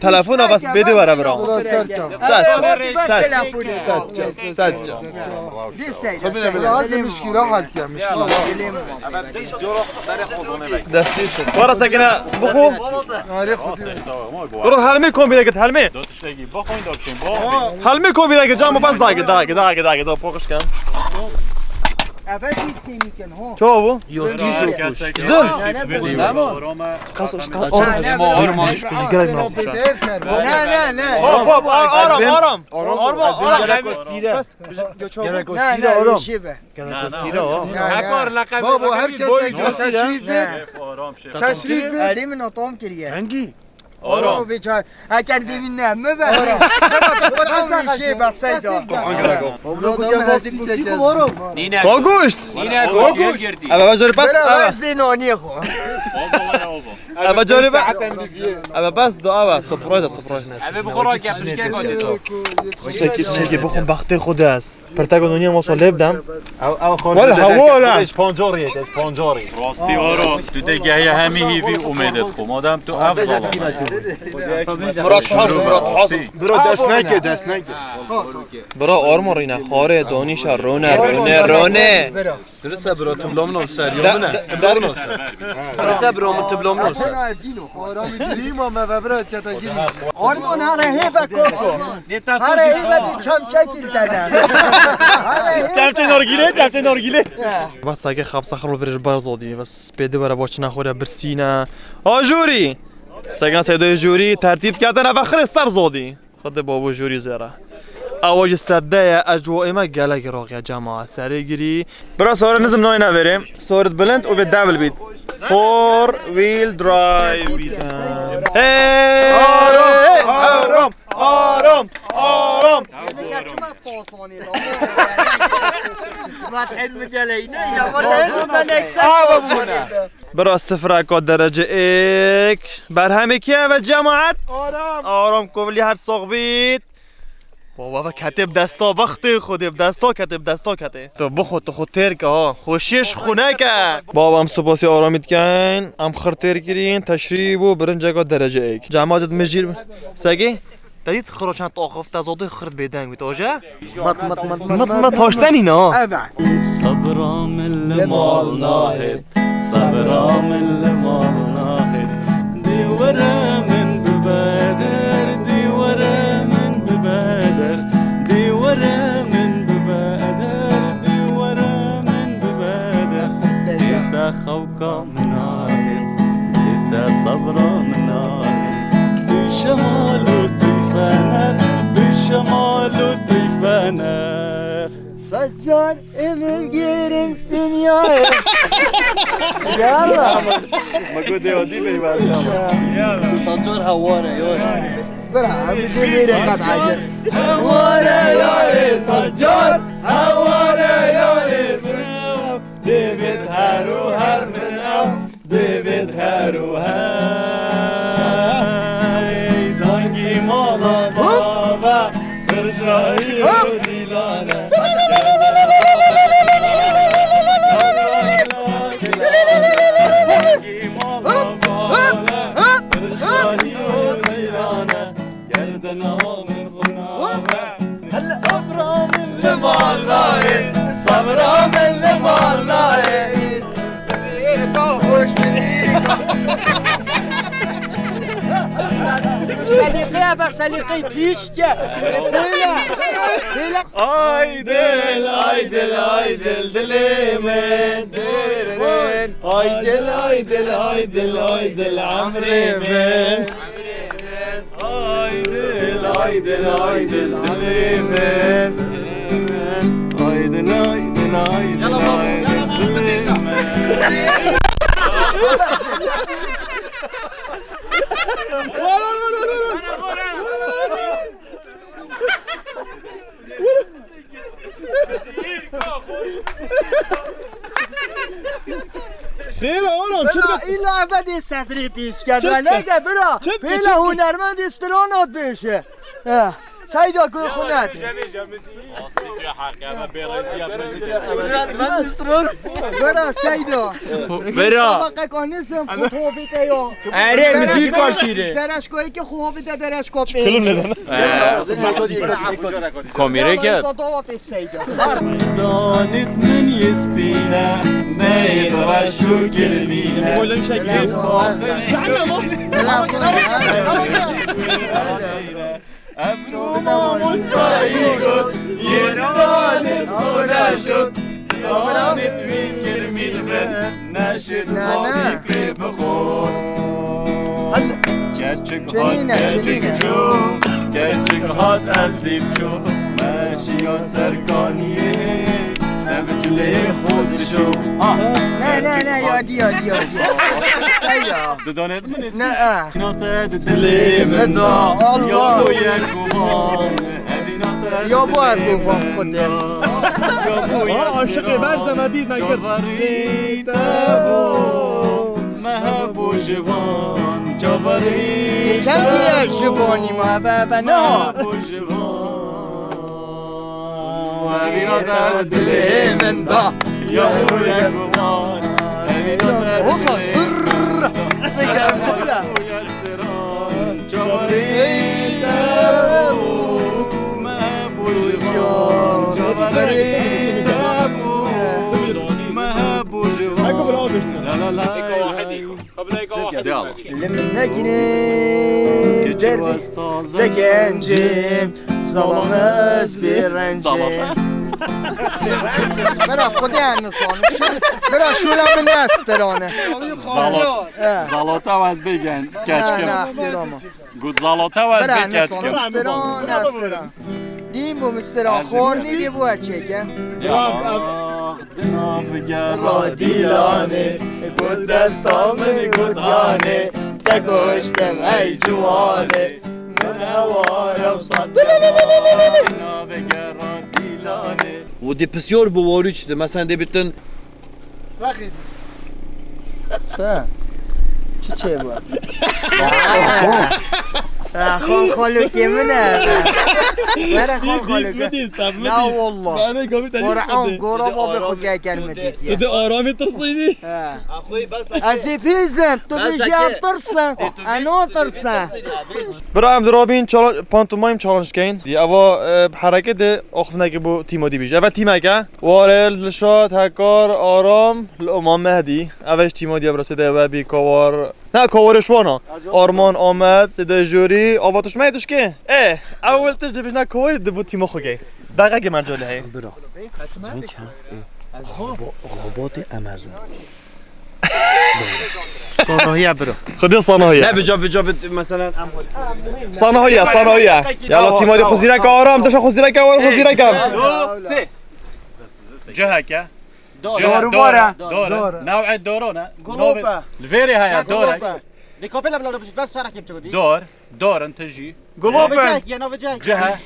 Telefona bes bêdê were bira. Ulan Serçam. Serçam. Serçam. Serçam. Serçam. Lazım mişkîla hal diye mişkîla. Destî sir. Wara sekine bixo. Arê xwedî. Kuro helmê kombîne git helmê. Dot tiştekî bixwin, dot şên bo. Helmê kombîne git, cama bes dagit, dagit, dagit, dagit, dagit, poxiş ken. Eve jî sêmî ken, ho. Çawa bû? Yo, dî jî kuş. Zil. Kas, kas, kas. Ne, ne, ne. Ne, ne, ne. Hop, hop, aram, aram. Aram, aram. Gerek o sîre. Gerek o sîre, aram. Gerek o sîre, o. Hekar, leqebî, Babo, leqebî, her kes boyu teşrîf ver. Teşrîf ver. Erê min o tom kiriye. Hangî? Aram. Aram. Beçar. Eker demin ne mi be? Aram. Aram. Aram. Şey bak sayda. Aram. Nîne. Koguşt. Nîne. Koguşt. Eve bacarî bas. Bera eve. Bas de nonî xo. Eve bacarî bas. Eve bas da eve. Surprise, surprise. Eve bi xora gel pişke gotî to. Çekî, çekî, bixwin bextê xwe dest. Pirteka nonî masa lê bidem. Ew, ew xortê Wal de hewala. Ji pancarê, ji pancarê. Rastî ara, tu de gehiye hemî hîvî umêdê dixwe. Madem tu ev zala. Murat Hasan, Murat Hasan. Bira dest neke, dest neke. Bira arma rîne, xare, donîşa, rone, rone, rone. Dirisa bira, tu bilamno ser, ya bine. Tu bilamno ser. Dirisa bira, min tu bilamno ser. Dîno. Aramî dîma me vebira kete girî. Arman hare hêve koko. Hare hêve di çemçekî tede. Hare hêve. Çemçe nargîle, çemçe nargîle. Bas seke xapsa xirol virêj bar zodî. Bas pêdi were vaçina xwe re birsîne. A jûrî. Segan seydoyê jûrî tertîb ketine ve xirê ser zodî. Xwedê babo jûrî zêra. Ewa jî sedde ye, ez ji bo ême gelek roxiya cema. Serê girî. Bira sore nizim nayne verê. Sorit bilind û vê devil bît. Four wheel drive bît. Hey! Aram, aram, aram, aram. Bira sifreka derece êk. Berhemê kê ev e cemaet? Aram. Aram Kovilî her sax bît. Baba ve ketê bi desta bextê Xwedê bi desta ketê bi desta ketê. Tu bixwe tu xwe têr ke ha. Xweşiyê ji xwe neke. Baba em supasî Aramî dikeyn. Em xir têr kirîn. Teşrî bû birinceka derece êk. Cemaet min jîr. Segê? Te dît xiro çend axif te zodê xir bêdeng bît oje? Mat, mat, mat, mat, mat, mat, taştenî ne ha? Evet. Sebra min li mal nahêt, sebra min li mal nahêt. Dê were min bibe der, dê were min bibe der, dê were min bibe der, dê were min bibe der. Dê te xewka min nahêt, dê te sebra min nahêt. Tu şemal û tu fener, tu şemal û tu fener. Sacar Emir girin dünyaya. Ya Allah. Ma go dewa di bey var. Sacar haware yo. Bira, abi de vere kat acır. Haware yare Sacar, haware yare. Divêt her û her min ew. Divêt her û her dangî mala bava, birjayî û dîlane. Dangî mala bava, birjayî û dîlane. Gerdena min xuna be. Sabra min li mal nayê, sabra min li mal nayê. Hoş bî. Selîqeya be, selîqeyê pîşke. Pêle, pêle. Ay dil, ay dil, ay dil, dilê min. Ay dil, ay dil, ay dil, ay dil, emrê min. Ay dil, ay dil, ay dil, dilê min. Ay dil, ay dil, ay dil, ay dil, dilê min. Xêr e oğlum, çi Bira, dibe- illa ebedê sefrê pêşke. Çi dibe- Neke bira, Çi dibe- pêla çi dibe- hunermendê stranat bêşe. He, Seyda ku xunet. Bira, Seyda. Bira. Tabaqek anizim, xut hobite yo. Erê, mizîk bakîre. Dereşkoyê ki xu hobite dereşko pê. Kulum neden? Kamîrê ke. Danit min yê spîne, neyê reş û kirmîne. Ev mamostayî got, yê danit xwe neşot. Danit min kirmîn bin. Neşit Na, na. Zanî pê bixo. Hadi. Keçik Çenîne, hat, keçik çenîne. Ço. Keçik hat ez dîm ço. Meşiya serkaniyê. Ev cilê xwe dişo. Ha. Ne, ne, ne, yadî, yadî, yadî. Seyda. Didanê min Ne, a. Nate di dilê min da, Allah. Ya yek van. Ya bu her ku van xwe de. Aa, aşık Eber Zemedî me kir. Çavarî te bo, me hebû ji van. Çavarî Kevliye ji vanî ma be, be, ne? Hebû ji van. Evîna te dilê min da. Ya yek van. Evîna te Hosa, dilê dur. Çavarî te bo, me hebû ji van. Çavarî te bo, me hebû ji van. La, la, la, la. Hadi Allah. Li min negîne derdê zekencim, zalam ez bê rencim. Zalam. Bira Xwedê em nizanim. Bira şûla min ne stirane. Zalot. He. Zalota wez bê gen, keçkim. Ne, ne, ihtirama. Got zalota wez bê keçkim. Bira ne stirane, ne stirane. Dîn bû mistiran, xornî dê bû erkek e. Ya, di nav gera dîlanê, got desta min got anê, te goştem ey ciwanê, min hewara wisa te nav gera dîlanê. Û di pisyar bi warî çi de, mesela dê bitin Wexî. Çi çê bû? Xol xolokê min e. Were xol xolokê. Na wallah. Qur'an gora ma bi xwe gel gelmedi diye. Tu de aramî tirsînî. Ez ê pîzim, tu bijî em tirsin. Eno tirsin. Bira em dirabîn pantomayim challenge keyin. Di ava hereke de axifneke bo tîma dî bijî. Eve tîmeke. Ware, Dilşad, Hekar, Aram, li Oma Mehdî. Ev e ji tîma diye birasê de we bî Kawar. Ne, Kawarê Şwana. Arman, Amed, Sêde Jorî, Ava Tuşmeyê Tuşkê. E, ewil tişt dibijne Kawarê dibu tîma xwe gey. Deqekê merca lê heye. Bira. Zon çi? Xabo-, xabatê Amazon. Sanahiye biro. Xwedê sanahiye. Ne, vica, vica, vit-, mesela. Sanahiye, sanahiye. Yala tîma de xuzîreka Aram, dişa xuzîreka war, xuzîreka. Sê. Ciheke. Dor. Cihek, dor, dor. Dor. New'e doro ne? Gulop e. Li vêrê heye, dor. Gulop e. Di kapela bila bes çarekê biçe dî. Dor, dor in tijî. Gulop e. Navê cihek ye, navê cihek. Cihe.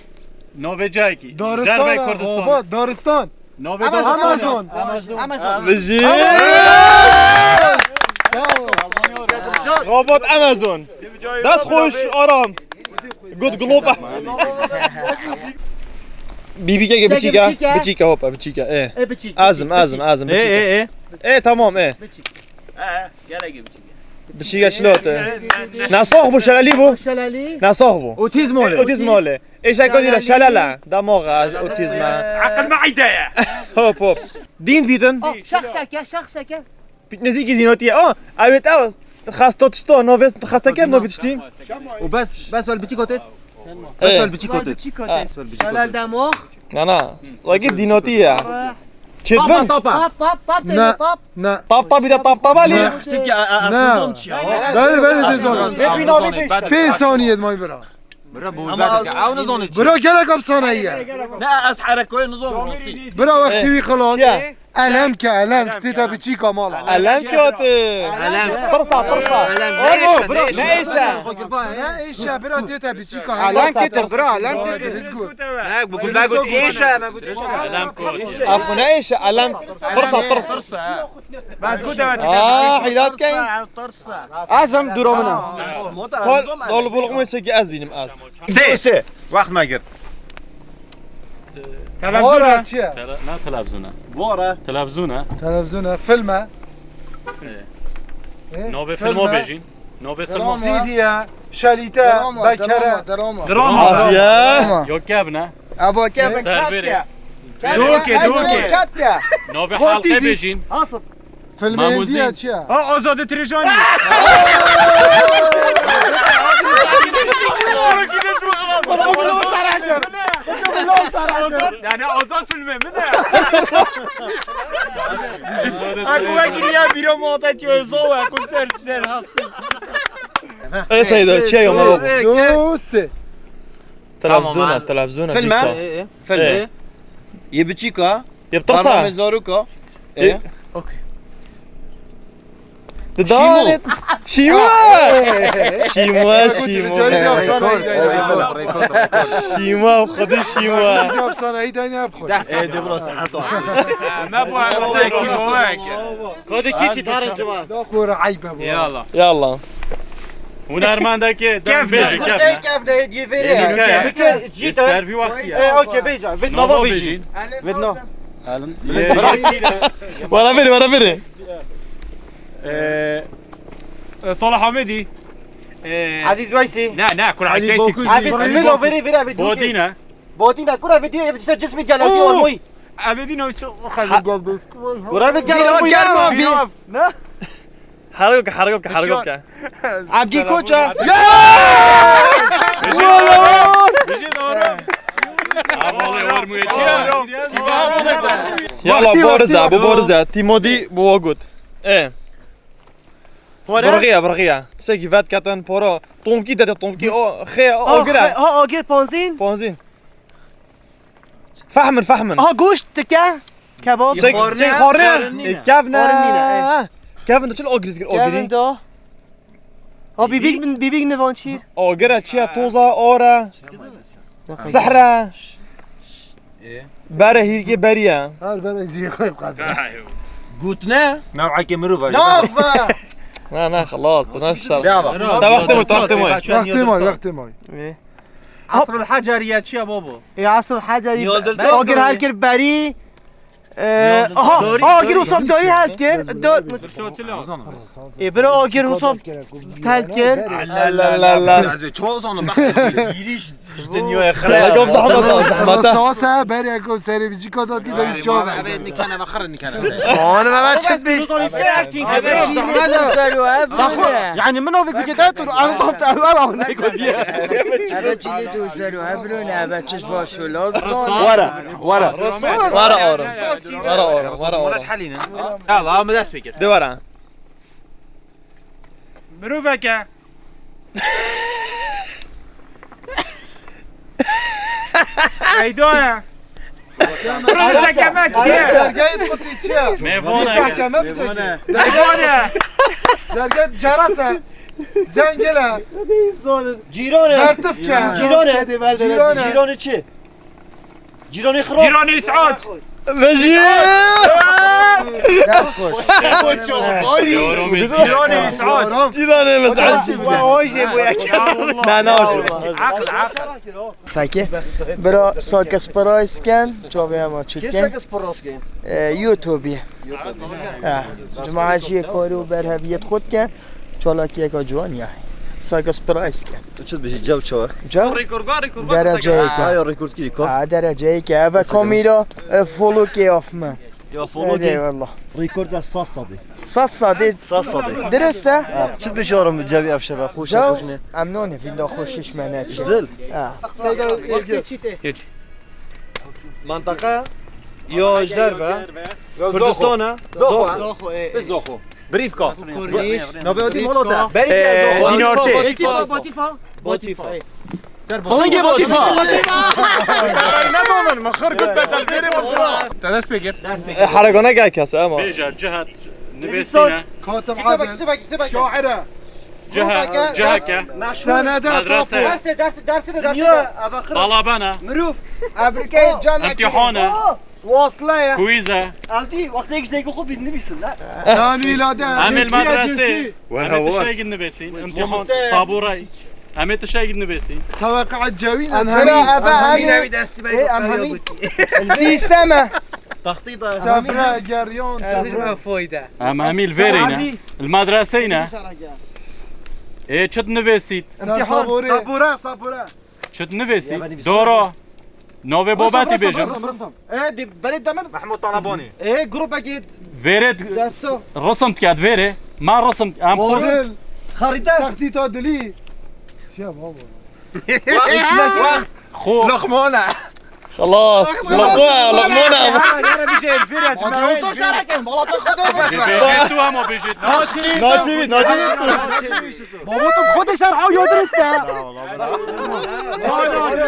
Navê cihekî. Daristan. Dervey e, Kurdistan. Oba, Daristan. Navê Amazon. Daristan. Amazon. Amazon. Amazon. Bijî. Sağ ol. Robot Amazon. Dest xweş, Aram. Good global. Bîbîkeke biçîk e. Biçîk e. Biçîk e, hopa, biçîk e. Ê. Ê, biçîk. Azim, azim, azim, biçîk e. Ê, ê, ê. Ê, tamam, ê. Biçîk. He, gelek biçîk e. Biçîk e, şilot e. Nasox bu, şelalî bu. Şelalî. Nasox bu. Otîzm ole. Otîzm ole. Ê, şekalî de şelale. Damoğa, otîzm e. Aqil me ide ye. Hop, hop. Dîn bîdin. Oh, şexseke, şexseke. Nêzîkî dînotî ye. Ah, ewêt ew xesto tişto, no vêst xesteke, no vê tiştî. Û bes, bes wal biçî kotet. Bes wal biçî kotet. Bes wal biçî kotet. Şelal demox. Na, na. Wekî dînotî ye. Çêt bin? Tapa, tapa. Tap, tap, tap, tap, tap. Na, na. Tap, tap, bir de tap, tap, alî. Hesip ki, a, a, a, na. Sezon çi ya? Belê, belê, sezon. Pê saniyê may bira. Bira, bu belki ew nizanî çi? Bira, gelek efsane ye. Ne, ez herekoyê nizam rastî. Bira, wextî wî xilas. Çi ye? Elem ke, elem, tê te biçîka mala. Elem ke te. Elem. Tirsa, tirsa. Elem. Oy, ne bira, ne işe? Ne işe, bira, tê te biçîka. Elem ke te, bira, elem ke te. Ne, bu, bu, bu, işe, me bu, işe. Elem kot. Apo ne işe, elem. Tirsa, tirsa. Bas, ku dewet. Aa, hilat key. Azam duramına. Kol, dolu buluk mu çeki az benim az. Sê. Sê. Wext me girt. Vara çi ye? Tele-, ne televizyona? Vara. Televizyona. Televizyona, filme. Ee. Ee, navê filmo bêjin. Navê filmo. Drama. C D ye, şelîte, drama, bekere. Drama, drama. Drama. Afiye. Drama. Yok kevne. Abo kevne. Serberê. Kapya. Doke, doke. Kapya. Navê halqe bêjin. Hasip. Filmê Hindî ya çi ya? Ha, Azadê Tirêjanî. Yani Azad filmê min e. Aku wekî ya bîra mata çi zo, aku ser, ser has. Ê Seyda, çi ya, ma babo? Dost. Televizyona, televizyona. Filme? Filme. Yê biçîka. Yê bi tirsa. Bernameya zaroka. E. Okey. Şîmo. Şîmo. Şîmo, şîmo. Rekord, rekord, rekord. Şîmo, xwedî şîmo. Efsane, ey dayne hep xwe. Ê, de bira, saet o. Me bu arada kî bu wek. Xwedî kî çi tarın cuma. Xora eyb e bu. Yallah. Yallah. Hunermendekî dem bêje kevne. Kevne hediye vere. Ê, ê, servî wextî ye. E, okey, bêje. Vêt nava bêjin. Vêt na. Were vêrê, were vêrê. Ee, e, Salih Amedî. Ee, Aziz Weysî. Ne, ne, kura Aziz Weysî. Aziz Weysî. Vêt na, vêrê, vêrê, vêrê. Bodîne. Bodîne, kura vêt, ev işte cismî gel, ev ormoyî. Ev dîn o xezir gel dost. Kura vêt gel, ormoyî. Ne? Hergo ke, hergo ke, hergo ke. Abdî Koça. Yala, boriza, bu boriza. Timodî bu got. E. Birgiya, birgiya. Sekî vet keten poro. Tomkî dede, tomkî o. Xe, o, ogir e. Ha, ogir, ponzîn. Ponzîn. Fehmin, fehmin. Aha, goşt, tike. Kebab. Çek, xorne, çek, xorne. Xorne nîne. E, kevne. Xorne nîne, e. Kevin de çil ogir dikir, ogirî. Kevin de. Ha, bîbîk, bîbîk nivan çîr. Ogir e, çiye, toza, ora. Sehre. Bere hîrkê beriye. Her berek cihê xwe qat. Gotine? Navekê mirov e. Nav! Na, na, xelas, tu ne şer. Ya bak. Te wextê moy, te wextê moy. Wextê moy, wextê moy. Ê. Asrul Heceriye çi ya babo? Ê, Asrul Heceriye. Yol dil Ogir çal. Helkir berî. Ee, aha, aha, Ogir Usam Dorî helkir. Dört. Ê, bira Ogir Usam helkir. Allah Allah Allah. Çoğu sandım bak. Giriş. Ji dinyaya xira. Gop zehmet, zehmet. Sasa berê ku serê bi cîka dat ki devî çav. Ebe nikene ve xir nikene. Son ve çit biş. Ebe cî ne de selo ev. Bak, yani min o fikir de tur, an zaf te ev, ev ne gotiye. Ebe cî ne de selo ev, ne ebe çiş baş o, lazım. Wara, wara. Wara orum. Wara orum, wara orum. Yalla, ama dest pekir. De wara. Miroveke. Eyda ye. Miroveke me çi ye? Dergehê qutî çi ye? Mêvan e. Mêvan e. Mêvan e. Dergehê cerasa. Zengile. Cîran e. Bertifke. Cîran e. Cîran e. Cîran e. Cîran e çi? Cîranê xirab. Cîranê Îs'at. Vejî. Dest xweş. Cîranê Îs'at. Cîranê Mes'ud. Wa o jê bo yek. Na, na, o jê. Aqil, aqil. Saki. Bira, sakız price ken. Çavê ema çiken. Sakız price ken. Ee, YouTube. YouTube. Ha. Cuma jî kar û berheviyet xwe dikin. Çalakiyeka ciwan ya. Sakız price ke. Tu çi dibêjî, caw çawa? Caw. Rekordgar, rekordgar. Dereceyê ke. Ha, ya rekordkirî ka. Ha, dereceyê ke. Eve kamîra, e, folokê af me. Ya folokê. Eyvallah. Rekord de sas sadê. Sas sadê. Sas sadê. Dirist e? Ha, tu çi dibêjî aram cevî ev şeve? Xweş e, xweş ne? Em nonê vînda xweşiş me ne. Ji dil. Ha. Geç. Mantaka ya ji derve. Kurdistan e. Zoxo. Zoxo. Zoxo, e. Bi Zoxo. Brîfka. Kornîş. Navê odî molo te. Berî Zoxo. Dînortê. Botifa, Botifa. Botifa. Hangi Botifa? Ne domin? Ma xir gut betel. Te dest pê kir. Heregana gel kese ama. Bêje, cihet, nivîsîne. Katim Adil. Şaire. Ciheke. Senede. Medrese. Derse, derse, derse de, derse de. Balabana. Mirov. Ebrikeyê cam. İmtihane. Wasle ye. Kuize. Evdî, wextê ji dayikê xwe bî nivîsin, ne? Nanî lade. Em ê li medresê. Em ê tiştekî nivîsîn. İmtihan. Sabûrey. Em ê tiştekî nivîsîn. Teweqqa cewîn. Em hemî. Em hemî. Ê, em hemî. Sîsteme. Taxtî da. Sefre, geryon. Em hemî li vêrê ne. Li medresê ne. Ê, çi dinivîsît? İmtihan. Sabûre. Sabûre, sabûre. Çi dinivîsî? Doro. Navê babetî bêjin. Risim, risim. E, di belê demin. Mehmûd Talabonî. E, grubekî. Vêrê d-, risim diket vêrê. Ma risim, em xwe. Model. Xarîte. Textîta dilî. Şey baba. Wext. Xo. Loqmana. Xelas. Loqma-, loqmana. Ha, yara bir şey, bir şey. Hadi, usta şerekin, balata kutu. Bêjê tu hema bêjê. Naçî, naçî. Baba, tu xwe de şerha yo dirist e.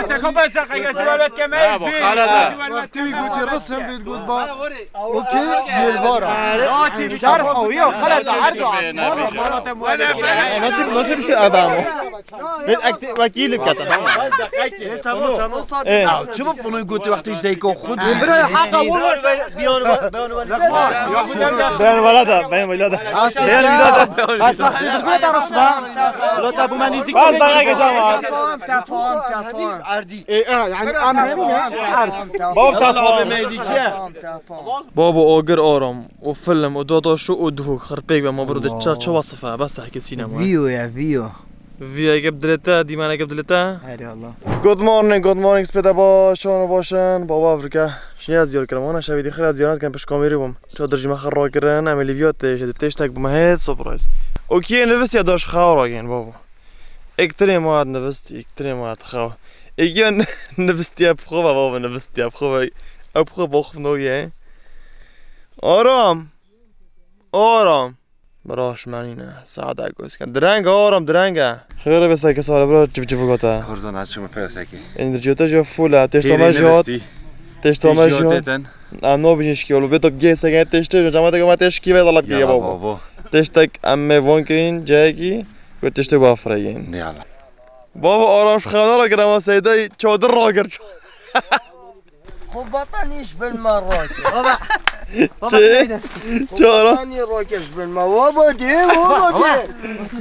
Seka bes dakika, ya ziwalet kemel. Wextê wî gotî risim, vê got ba. Okey, yêlvara. Şerha yo, xelet erdo. Nasıl, nasıl bir şey adam o? Vê ekti, wekî li bikete. Tamam, tamam. Ya, çi bi bunu gotî wextê ji dayika xwe. Bira, haqa wala. Beyan wala da, beyan wala da. Beyan wala da. Bas, bas, bas, bas, bas. Lo ta bu mendî zik. Bas, daha geçen var. Tefahum, tefahum, tefahum. Erdî. E, e, yani, em hemî ne? Erd. Bab, tefahum. Babo, ogir aram, o film, o dadaşo, o duhok, xirpêk be, ma biro de ça, ça wasife, bes heke sînema. Vîyo ye, vîyo. Vîyeke bi dilê te, dîmeneke bi dilê te. Herî Allah. Good morning, good morning, spêta baş, şano başin, baba Afrika. Şinî ez diyar kirim, wana şevî dî xir ez diyar nakin pişt kamerî bûm. Çadir jî me xir rakirin, em ê lîviya têşe, di têştek bi me hêt, surprise. Okey, nivist ya daş xew ragên, babo. Ek tirê ma hat nivist, ek tirê ma hat xew. Ek ya nivistiye bi xwe ve, babo, nivistiye bi xwe ve. Ew bi xwe baxif noye. Aram. Aram. Bira şimenîne, saete goz ken. Direng e, Aram, direng e. Xêr e, bê seke sare bira, çiv çiv gote. Kurzo naçim pê seke. Ên dirciyota jî full e, têşta me jî hat. Têşta me jî hat. Em no bijî şikî, oğlum, bê top gê seke têşte, cemaate ke me têşkî ve dalak diye babo. Têştek em me von kirin, cayekî, ve têşte ba freyên. Ne yala. Babo, Aram şu xewna ra girema Seydayî, çadir ra gir. Xwe batanî ji bin me rake. Baba. Baba, Çi? Neydi? Xwe Çara? Batanî rake ji bin me. Waba dê, waba dê.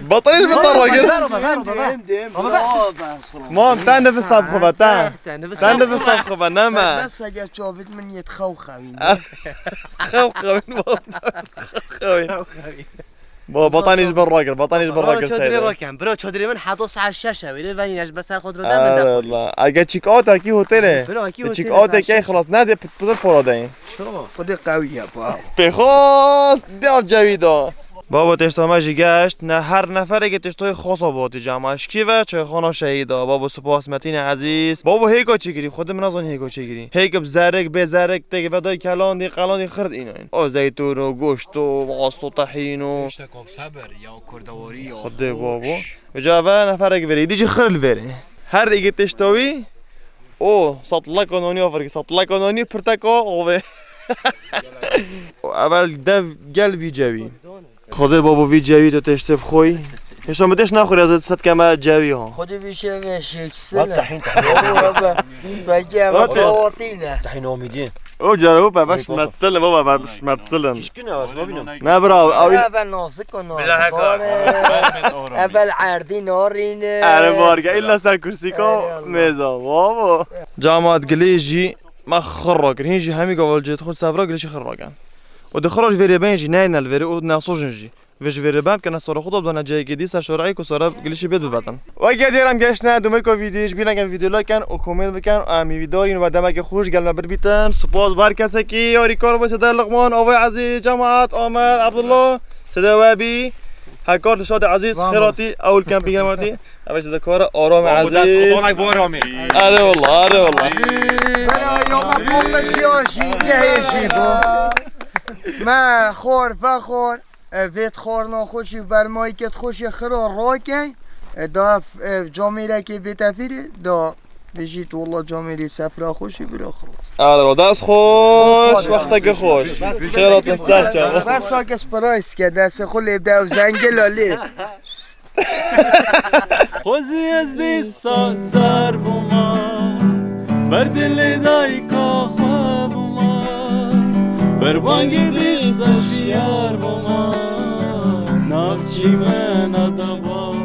Batanî ji bin me rake. Ver, ver, ver, ver. Dêm, dêm, dêm. Baba, ver. Baba, salam. Mam, te nivista bi xwe ve, te. Te nivista Te bi nivista bi xwe ve, ne me. Bes hege çavit min yê xew xewîn. Xew xewîn, mam. Xew xewîn. Xew xewîn. Bo, batanî ji bin rakir, batanî ji bin rakir çadire seyde. Bakan, bro, çadire min heta saet şeş e, wêrê venî, ez be ser xwe diro de min de. Allah. Ege çik ata ki hotele. Bro, ki hotele. Çik ata ki xelas ne de pit pit pora de. Xwedê qewî ye, pa. Pêxos, dev cewî da. Babo, têşta me jî geşt, ne her nefereke têştoyê xosa botî cama. Şkî ve çayxana şehîda. Babo, spas Metînê Ezîz. Babo, hêka çêkirî, Xwedê min nazanî hêka çêkirî. Hêk bi zerek, bê zerek, têk vedayî kelandî, qelandî xirt înayîn. O zeytûn û goşt û ast û tehîn û. Tiştek û sebir, ya kurdewarî, ya Xwedê babo. Vêca ve neferek verê, dî jî xir li verê. Her êgê têşta wî, o, satleka nanî averkî, satleka nanî pirteka ovê. Evel dev gel vî cewî. Xwedê babo vî cewî tu têştê bixwî. Hêşa min têş naxwî, ez set keme cewî ha. Xwedê vî şevê şêkisine. Wat tehîn, tehîn. Sanki em Wat ya. Qawatîne. Tehîn omîdî. O cara hop, ev şmertsil, baba, ev şmertsil. Şişkin ev, ez nabînim. Ne bira, ew. Ev nazik o nazik. Ev erdî narîne. Ere barge, illa ser kursîka. Ere Allah. Mêza, babo. Camat gilê jî me xir rakir. Hîn jî hemî gaval cêt xwe sevra gilê jî xir rakin. Û di xira ji vêrê bên jî neyne li vêrê û nesojin jî. Vê ji vê re bem kene sora xwe da bidane cayekê dî ser şore'yê ku sora gilişî bê bibetin. Weke dêr em geştine dumeyko vîdyoyê, ji bîr nekin vîdyo like ken û komênt bikin û em hîvîdar in we demeke xweş gel me bir bîtin. Spas ber kesekî, yarîkar bû Seyda Luqman, avê ezîz, cemaat, Ahmet, Abdullah, Seyda Webî, Hekar Dilşad Ezîz, Vamos. Xêratî, ew li kempîngê me hatî. Ev Seyda Kara, Aram Ezîz. Dest kupanak bu Aramî. Are wallah, are wallah. Bela ya me paqij ya jî, cehê jî bû. Me xor, vexor. E, vêt xwarna xweşî û bermayî ket xweşî xira rakey. E, da, e, camêrekê bê tefîrê, da bijît, wallah camêrê sefra xweşî bira xweş. Alo, dest xweş, wexteke xweş. Xêratin ser çava. Bes ake spas ke, destê xwe lê bide ew zengila lê. Xwezî ez dîsa sar bûma, ber dilê dayika xwe bûma, ber bangê dîsa şiyar bûma, nav çîmena da bûma.